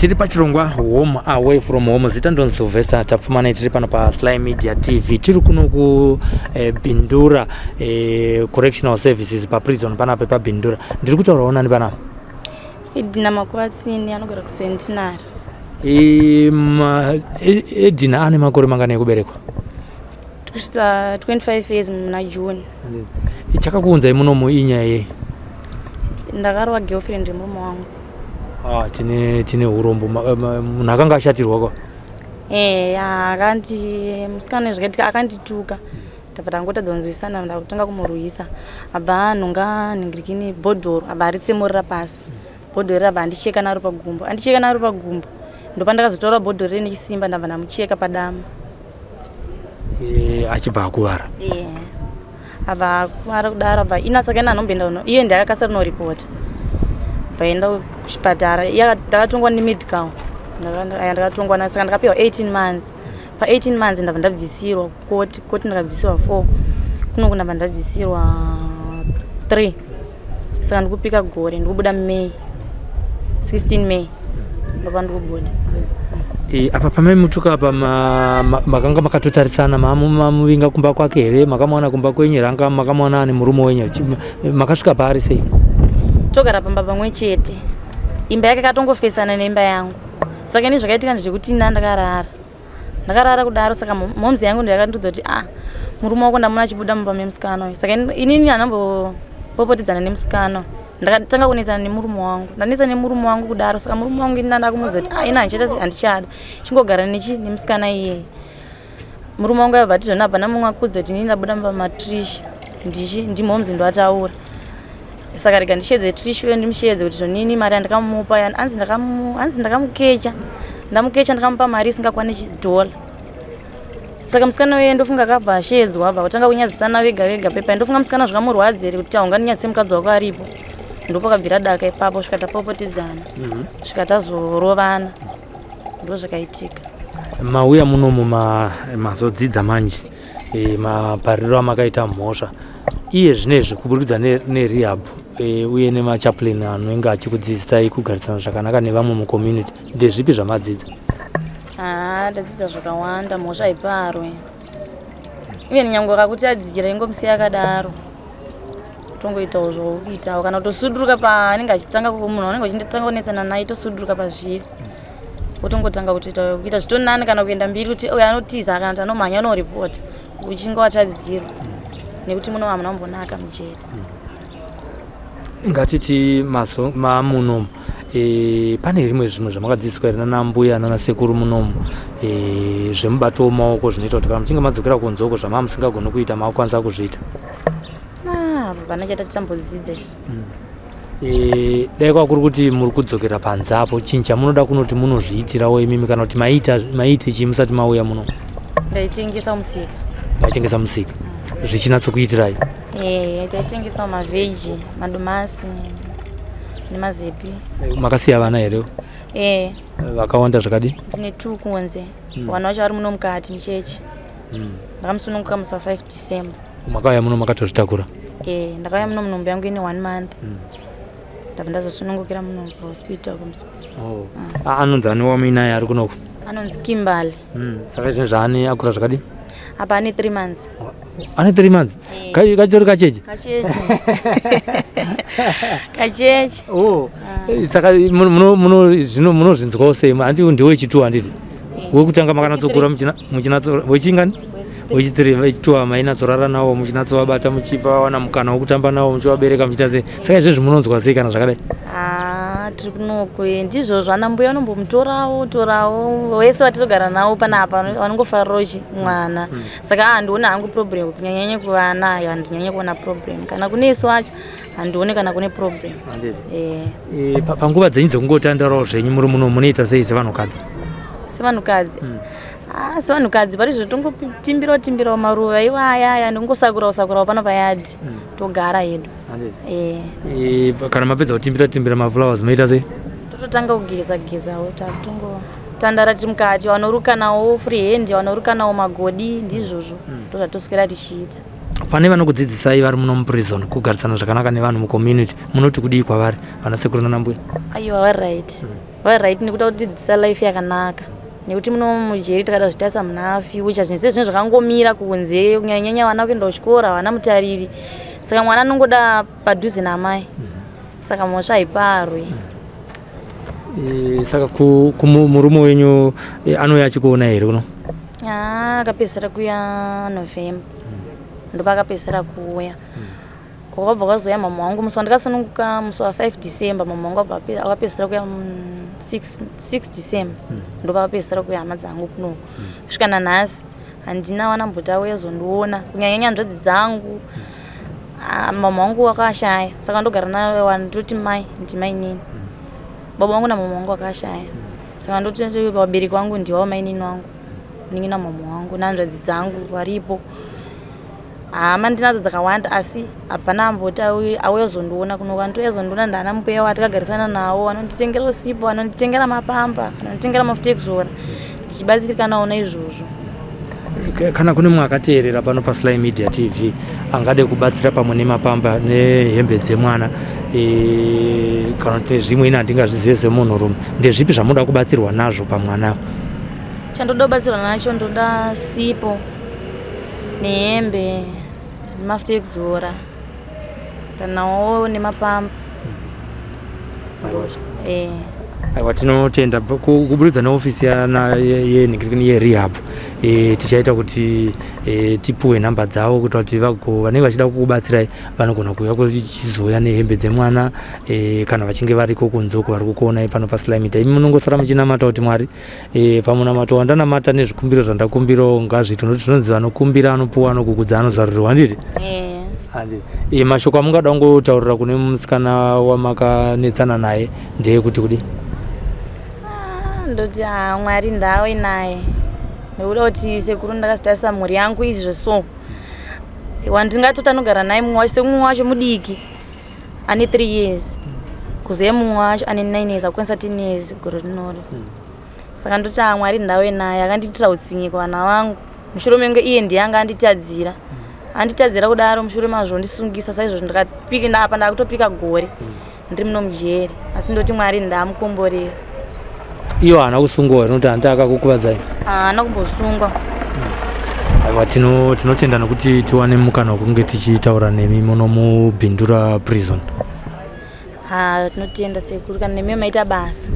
Tiri pachirongwa Home Away From Home. Zita ndonzi Sylvester Tapfumanai. Tiri pano paSly Media TV. Tiri kuno kuBindura Correctional Services, paprison panapa paBindura. Ndiri kutaurawo nani panapa? Edina Makuvatsini, anogara kuCentenary. Edina ane makore mangani ekuberekwa? Kusvitsa 25 years muna June. Chakakuunzai munomu inyaya yei? Ndakarova girlfriend yemurume wangu. Ah, tine urombo. Munhu akanga ashatirwa kwa? Akandi musikana, zvakaitika akandituka, ndabva tangotadza kunzwisisana, ndakutanga kumurwisa. Abva anhonga nhingirikini bhodhoro, abva aritsemurira pasi bhodhoro riri, abva andicheka naro pagumbo. Andicheka naro pagumbo, ndopandakazotora bhodhoro riri nechisimba, ndabva ndamucheka padama. Achibva akuvara? Abva akuvara kudaro, abva ina, saka ina anomboenda uno, iye ndiakakasa rinoripota, bvaenda kuchipatara. Iye ndakatongwa nemedical. Ndakatongwa saka ndakapiwa 18 months. Pa18 months ndabva ndabvisirwa koti koti, ndakabvisirwa 4, kunoku ndabva ndabvisirwa 3. Saka ndikupika gore, ndikubuda May 16, May ndopa ndikubuda. Apa pamaimutuka apa makanga makatotarisana, mamuvinga kumba kwake here? Makamuwana kumba kwenyu here? Anga makamuwana ane murume wenyu? Makasvika paari sei? Togara pamba pamwe chete, imba yake katongofesana neimba yangu. Saka ini zvakaitika ndezvekuti ina ndakarara kudaro, saka momzi yangu ndiyakandudza kuti, "Ah, murume wako ndamuna achibuda mumba memusikana uyu." Saka inini handambopopotedzana nemusikana, ndakatanga kunetsana nemurume wangu. Ndanetsa nemurume wangu kudaro, saka murume wangu ini ndakumuudza kuti, "Ah, ini handichada, handichada, chingogara nechi nemusikana iyeye." Murume wangu aibva ati zvona hapana mumwe akudza kuti inini ndabuda mumba maTrish, ndichi ndimomzi ndoataura. Saka rega ndishedze Trish uyo, ndimushedze kuti zvonini mari yandakamupa hanzi ndakamukecha, ndamukecha, ndakamupa mari isingakwani dhola. Saka musikana uye ndofunga akabva ashedzwa, abva kutanga kunyadzisana vega vega pepa. Ndofunga musikana zvakamurwadzere kuti haungandinyadzise mukadzi wako aripo. Ndopakabvira daka ipapo, svika tapopotedzana, svika tazorovana. Ndo zvakaitika. Mauya munomu, mazodzidza manje mapariro amakaita mhosva. Iye zvinezvi kuburikidza nerehab uye nemachaplain anenge achikudzidzisai kugarisana zvakanaka nevamwe mucommunity, ndezvipi zvamadzidza? Haa, ndadzidza zvakawanda. Mhosva haiparwe, uye nyange akakutadzira, ingomusiya akadaro, tongoitawo zvauri kana kutosuduruka paanenge achitanga, munhu anenge achitanga kunetsana naye, tosuduruka pazviri, wotongotanga kutoita kuita zvitonani kana kuenda mbiri, kuti uyo anotiza kana kuti anomhanya anoripota uchinge watadzirwa, nekuti muno hamuna kumbonaka mujeri. Ngatiti mamunomu, pane rimwe zvimwe zvamakadzidziswa here nana mbuya nana sekuru munomu, zvemubato wemaoko, zvinoita kuti kana muchinge madzokera kunze uko, zvamava musingagoni kuita maakukwanisa kuzviita? Ah, pana chata titambodzidza isu. Dai kwakuri kuti muri kudzokera panze apo, chinhu chamunoda kunoti munozviitirawo imimi, kana kuti maiita maiite chii musati mauya muno? Ndaitengesa musika. Maitengesa musika, zvichinatsokuitirai? Taitengesa mavheji, madomasi nemazepi. Makasiya vana here? Vakawanda zvakadii? Ndine two kunze. Vana vacho vari muno mukati muchechi. Ndakamusununguka musi wa5 December. Makauya muno makatozvitakura? Ndakauya muno munhumbu yangu ine one month. Ndabva ndazosunungukira muno kuhospital. Oh. Ah, anonzi ani wamuinaye ari kunoku? Anonzi Kimbali. Saka izvino zvaane akura zvakadii? Apa ane 3 months. Ane 3 months? Kachitori kacheche? Kacheche, kacheche. Oh. Saka zvino munozvinzwawo sei? Handi ndewechitu, handiti? Wekutanga makanatsokura muchinatso, wechingani? Wechithree. Wechituwa mainatsorara nawo, muchinatsovabata, muchipa wana mukana wekutamba nawo, muchivabereka, muchiita sei. Saka izvezvi munonzwa sei kana zvakadai? Ah, tiri kunoko, ndizvozvo, ana mbuya vanombomutorawo torawo, vese vatinogara navo panapa vanongofarirawo chi mwana. Saka handioni hangu problem, kunyanyanya kuvana ayo handinyanye kuona problem. Kana kune isu acho handioni kana kune problem. Handiti? Panguva dzenyu dzekungotandarawo zvenyu muri muno, munoita sei sevanhukadzi? Sevanhukadzi? Ah, sevanhukadzi pari zvino tongotimbirawo timbirawo maruva iwaya aya, ndongosakurawo sakurawo pano payadhi, togara hedu. Handiti? Kana mapedza kutimbira timbira maflowers, munoita sei? Tototanga kugeza gezawo, tatongotandara tiri mukati, vanorukanawo free hand, vanorukanawo magodi, ndizvozvo ndozvatoswera tichiita. Pane vanokudzidzisai vari muno muprison kugarisana zvakanaka nevanhu mucommunity, munoti kudii kwavari, vana sekuru nanambuya? Aiwa, vari right. Vari right nekuda kutidzidzisa life yakanaka, nekuti muno mujeri takada zvitarisa muna future, zvinhu zvese zvinhu zvakangomira kunze, kunyanyanyanya vana kuenda kuchikoro havana mutariri, saka mwana anongoda padhuze namai, saka mhosva haiparwi. Saka kumurume wenyu anouya achikuona here kuno? Akapedzisira kuya November, ndopaakapedzisira kuuya. Kwakabva kwazouya mama wangu musi wandikasununguka, musi wa5 December. Mama wangu akapedzisira kuya 6 December, ndopakapedzisira kuya hama dzangu kuno. Kusvika nanhasi handina wana mboti auya zondiona, kunyanyanya hanzvadzi dzangu. Mama wangu wakashaya, saka ndogara nawandoti mai ndimainini. Baba vangu namama wangu wakashaya, saka ndoti vabereki vangu ndiwavo mainini wangu, ningi namama wangu nehanzvadzi dzangu varipo. Hama ndinadzo dzakawanda, asi hapana amboti auya zondiona kuno. Vanotouya zondiona ndana mbuya watakagarisana nawo, vanonditengera usipo, vanonditengera mapamba, vanonditengera mafuta ekuzora, ndichibatsirikanawo naizvozvo. Kana kune mumwe akateerera pano paSly Media TV angade kubatsira pamwe nemapamba nehembe dzemwana, kana kuti nezvimwe, ini handingazvizive semunhurume, ndezvipi zvamunoda kubatsirwa nazvo pamwana? Chandoda kubatsirwa nacho, ndoda sipo nehembe nemafuta ekuzora, kanawo nemapamba. Aiwa, tinotenda. Kuburikidza neofisi yenhingirikini yerehab, tichaita kuti tipuwe nhamba dzavo kuitira kuti vanenge vachida kukubatsirai vanogona kuuya kuchizouya nehembe dzemwana, kana vachinge variko kunze uko vari kukuonai pano paSly Media. Imi munongosara muchinamata kuti Mwari, pamunamato wandanamata nezvikumbiro zvandakumbirawo ngazviitwe, nokuti zvinonzi vanokumbira anopuwa, anokukudza anozarurirwa, handiti? Eh. Mashoko amungada kungotaurira kune musikana wamakanetsana naye ndeyekuti kudi? Ndoti Mwari ndawe naye, nekuda kuti sekuru ndakazitarisa mhuri yangu izvo, so wandingatoti anogara naye mumwe wacho, semumwe wacho mudiki ane 3 years, kuzive mumwe wacho ane 9 years, akukwanisa 10 years gore rinori. Saka ndoti Mwari ndawe naye, akandiitira utsinye kuvana vangu mushure menge iye ndiye anga anditadzira, anditadzira kudaro, mushure mazvo ndisungisa. Saizvozvo ndakapika ndapa ndakutopika gore ndiri muno mujeri, asi ndoti Mwari ndamukomborera. Iyo haana kusungwa here, nokuti handi akakukuvadzai? Haana kumbosungwa. Aiwa, tinotenda nokuti tiwane mukana wekunge tichitaura nemi muno muBindura Prison. Tinotenda sekuru, kana nemi maita basa.